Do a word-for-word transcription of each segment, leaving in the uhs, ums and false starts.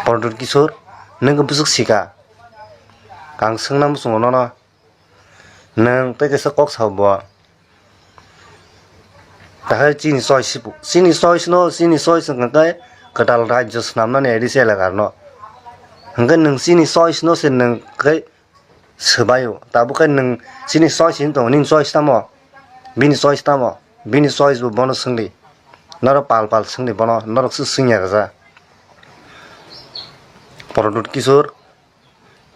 Pradyut Kishore, nwng khe bwswk sika? Ang swngna muchungo nono. Nwng tei kaisa kok sao bo. Tahai chini choice si, chini choice no, chini choice wngkha khe kwtal rajyo swnamnani A D C elaka rwno. Hwnkhe nwng chini choice no se nwng khe swbaio. Tabuk khe nwng chini choice hinwi tongo, nini choice tamo? Bini choice tamo? Bini choice bo bono swngdi. Norok pal pal swngdi bono, norok se swngya kaisa. Pradyut Kishore,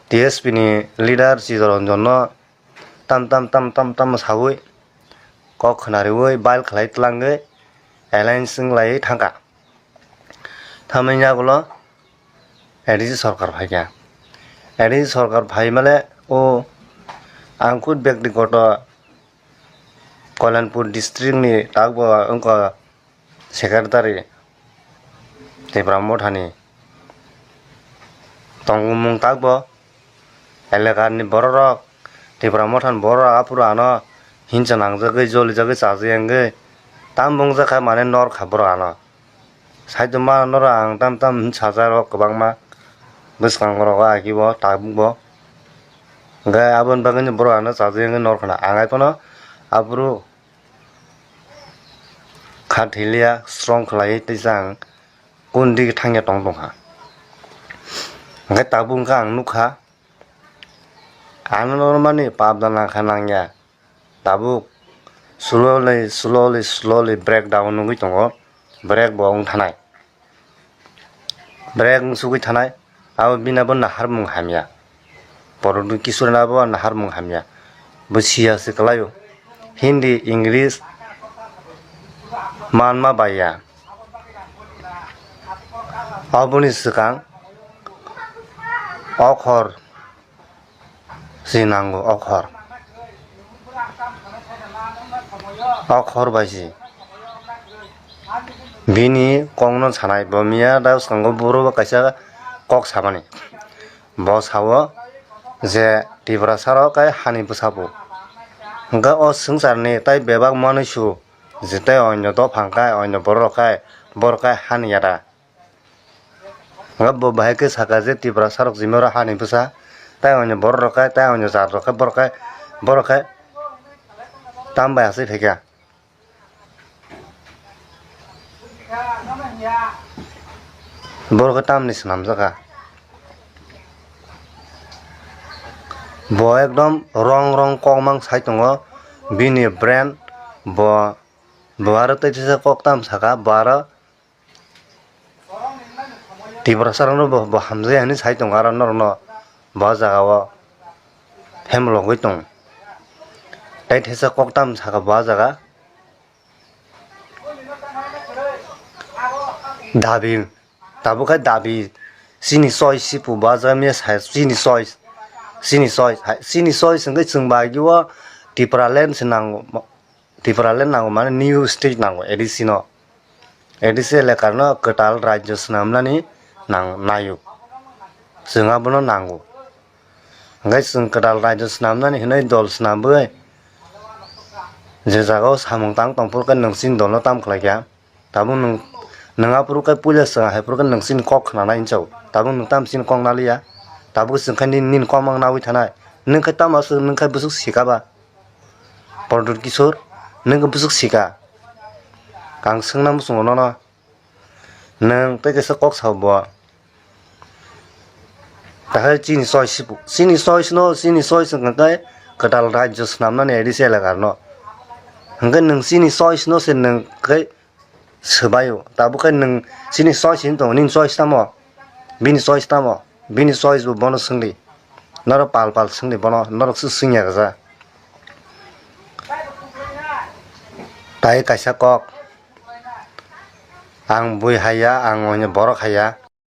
T S P ni leader Chittaranjan no tam tam tam tam tam sawi kok khwnariwi bail khlai tlangwi alliance wnglaiwi thangkha. Thamani yagulo A D C sorkar phaikha. A D C sorkar phaimale o ang khud byaktigoto Kalyanpur district ni takbo wngkha secretary Tipra Mothani tongmung takbo elakani bororok Tipra Mothani bororok aphuru ano hinsa nangjagwi jolijagwi chajagwi wngwi tam wngjakha mane norkha borok ano. Saichuma norok ang tam tam hinwi sajak rok kwbangma bwskango rogo akibo tabukbo hwnkhe aboni bagwino borok ano chajagwi wngwi norkha na ang haiphano aphuru kha thiliya strong khlaiwi teisa ang kundi thangya tong tongkha. Hwnkhe tabuk wngkha ang nukha, ano normani pap da nangkha nangya. Tabuk slowly, slowly, slowly breakdown wngwi tongo. Break bo wng thanai. Break wng sugwi thanai. Abo bini abo naharmung hamya. Pradyut Kishore ni abo naharmung hamya. Bo siya se kwlaio. Hindi, English manma baiya. Aboni swkang okhor si nango, okhor. Okhor bai si. Bini kokno sanai, bo miya da swkango boro bo kaisa kok samani. Bo sao je Tiprasa rok kai hani bwsa bo. Hwnkhe o swngcharni tai bebak manwi su je tai onyo dophang kai, onyo borok rok kai, borok kai hani yada. Hwnkhe bo bahai khe saka je Tiprasa rok jimaro hani bwsa, tai onyo borok rok kai, tai onyo jat rok kai, borok kai, borok kai tam bai asai phaikha. Borok khe tamni swnamjakha. Bo ekdom wrong wrong kok mang sai tongo, bini brain bo, bo aro tei teisa kok tam saka, bo aro Tiprasa rokno bo, bo hamjai hinwi sai tongo, aro norokno bo jaga o hemlogwi tongo. Tai theisa kok tam saka bo jaga. Dabi, tabuk khe dabi, chini choice sipu bo jaga miya sai, chini choice, chini choice, hai, chini choice hwnkhe chwng bai o Tipraland se nango. Tipraland nango, mane new state nango, A D C no. A D C elaka no kwtal rajyo swnamnani nang-, nayo. Chwng abono nango. Hwnkhe chwng kwtal rajyo swnamnani hinwi dol swnambwi je jaga o samung tang tongphuru khe nwng chini dol no tam khlai kha. Tabuk nwng, nwng aphuru khe puila chwng haiphuru khe nwng chini kok khnanai hinwi sao. Tabuk nwng tamo chini kok naliya. Tabuk chwng khe nini, nini kok mang nawi thanai. Nwng khe tamo aswk, nwng khe bwswk sika ba? Pradyut Kishore, nwng khe bwswk sika? Ang swngna muchungo nono. Nwng tei kaisa kok sao bo. Tahai chini choice sipu, chini choice no, chini choice wngkha khe kwtal rajyo swnamnani A D C elaka rwno. Hwnkhe nwng chini choice no se nwng khe swbaio. Tabuk khe nwng chini choice hinwi tongo, nini choice tamo? Bini choice tamo? Bini choice bo bono swngdi. Norok pal pal swngdi bono, norok se swngya kaisa. Tai kaisa kok. Ang bui haiya, ang onyo borok haiya.